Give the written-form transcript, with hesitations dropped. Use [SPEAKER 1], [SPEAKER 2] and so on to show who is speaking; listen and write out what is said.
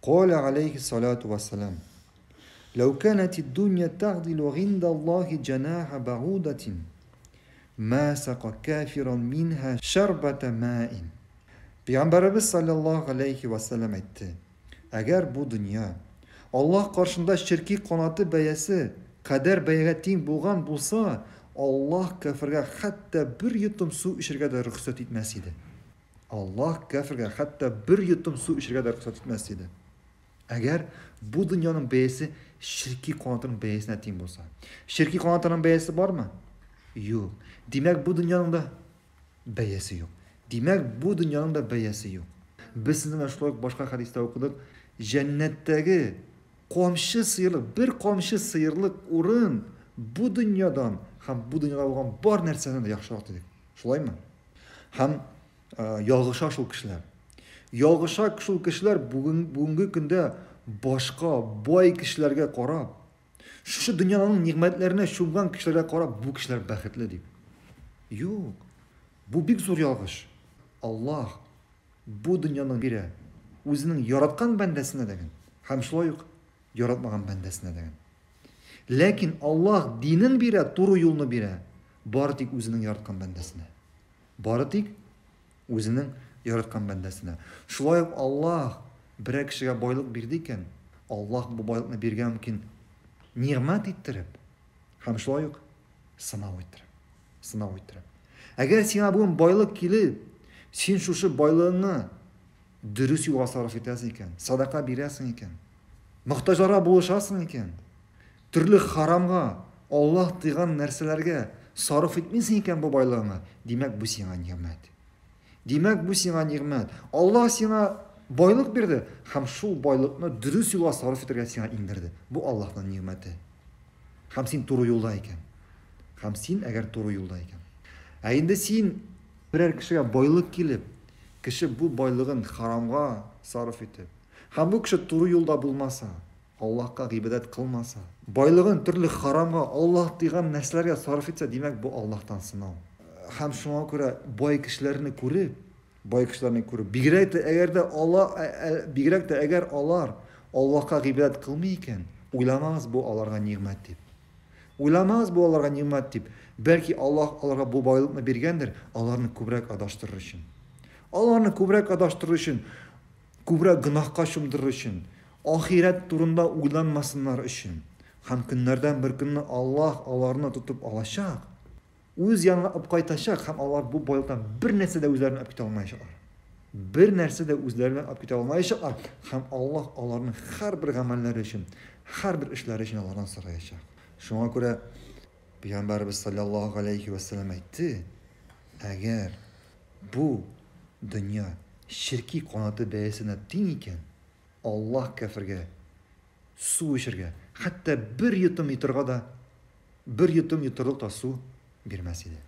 [SPEAKER 1] Каля алейхи салату вассалам. لو كانت الدنيا تعدل عند الله جناح بعوضة ما سقى كافرا منها شربة ماء. Пәйгамбәребез саллаллаһу алейхи вассалам әйтте: Әгәр бу дөнья Аллаһ каршында черки канаты бәясе кадәр бәягә тиң булган булса, Аллаһ кәфергә хәтта бер йотым су эчәргә дә рөхсәт итмәс иде. Аллаһ кәфергә хәтта бер йотым су эчәргә дә рөхсәт итмәс иде. Әгәр бу дөньяның бәясе черки канатының бәясенә тиң булса. Черки канатының бәясе бармы? Юк. Димәк, бу дөньяның да бәясе юк. Димәк, бу дөньяның да бәясе юк. Без сезнең белән шулай ук башка хәдистә укыдык. Җәннәттәге камчы сыерлык, бер камчы сыерлык урын бу дөньядан һәм бу дөньяда булган бар нәрсәдән дә яхшырак дидек. Шулаймы? Һәм ялгыша шул кешеләр. Ялгыша шул кешеләр бүген бүгенге көндә башка бай кешеләргә карап, шушы дөньяның нигъмәтләренә чумган кешеләргә карап, бу кешеләр бәхетле дип. Юк. Бу бик зур ялгыш. Аллаһ бу дөньяны бирә үзенең яраткан бәндәсенә дә һәм шулай ук яратмаган бәндәсенә дә. Ләкин Аллаһ динен бирә, туры юлны бирә, бары тик үзенең яраткан бәндәсенә. Бары тик үзенең яраткан бәндәсенә. Шулай ук Аллаһ берәр кешегә байлык бирде икән, Аллаһ бу байлыкны бирергә мөмкин нигъмәт иттереп һәм шулай ук сынау иттереп. Сынау иттереп. Әгәр сиңа бүген байлык килеп, син шушы байлыгыңны дөрес юлга сарыф итәсең икән, садака бирәсең икән, мохтаҗларга булышасың икән, төрле харамга, Аллаһ тыйган нәрсәләргә сарыф итмисең икән бу байлыгыңны, димәк, бу сиңа нигъмәт. Димәк, бу сиңа нигъмәт. Аллаһ сиңа байлык бирде һәм шул байлыкны дөрес юлга сарыф итәргә сиңа иңдерде. Бу Аллаһның нигъмәте. Һәм син туры юлда икән. Һәм син әгәр туры юлда икән. Ә инде син берәр кешегә байлык килеп, кеше бу байлыгын харамга сарыф итеп, һәм бу кеше туры юлда булмаса, Аллаһка гыйбадәт кылмаса, байлыгын төрле харамга, Аллаһ тыйган нәрсәләргә сарыф итсә, димәк, бу Аллаһтан сынау. Һәм шуңа күрә бай кешеләрне күреп, бай кешеләрне күреп, бигрәк тә әгәр дә Аллаһ, бигрәк тә әгәр алар Аллаһка гыйбадәт кылмый икән, уйламагыз бу аларга нигъмәт дип. Уйламагыз бу аларга нигъмәт дип. Бәлки Аллаһ аларга бу байлыкны биргәндер, аларны күбрәк адаштырыр өчен. Аларны күбрәк адаштырыр өчен, күбрәк гөнаһка чумдырыр өчен, ахирәт турында уйланмасыннар өчен. Һәм көннәрдән бер көнне Аллаһ аларны тотып алачак, үз янына алып кайтачак һәм алар бу байлыктан бер нәрсә дә үзләренә алып китә алмаячаклар. Бер нәрсә дә үзләренә алып китә алмаячаклар һәм Аллаһ аларның һәрбер гамәлләре өчен, һәрбер эшләре өчен алардан сораячак. Шуңа күрә Пәйгамбәребез саллаллаһу алейхи ва саллям әйтте, әгәр бу дөнья черки канаты бәясенә тиң икән, Аллаһ кәфергә су эчәргә, хәтта бер йотым йотырга да, бер йотым йотырлык та су бирмәс иде.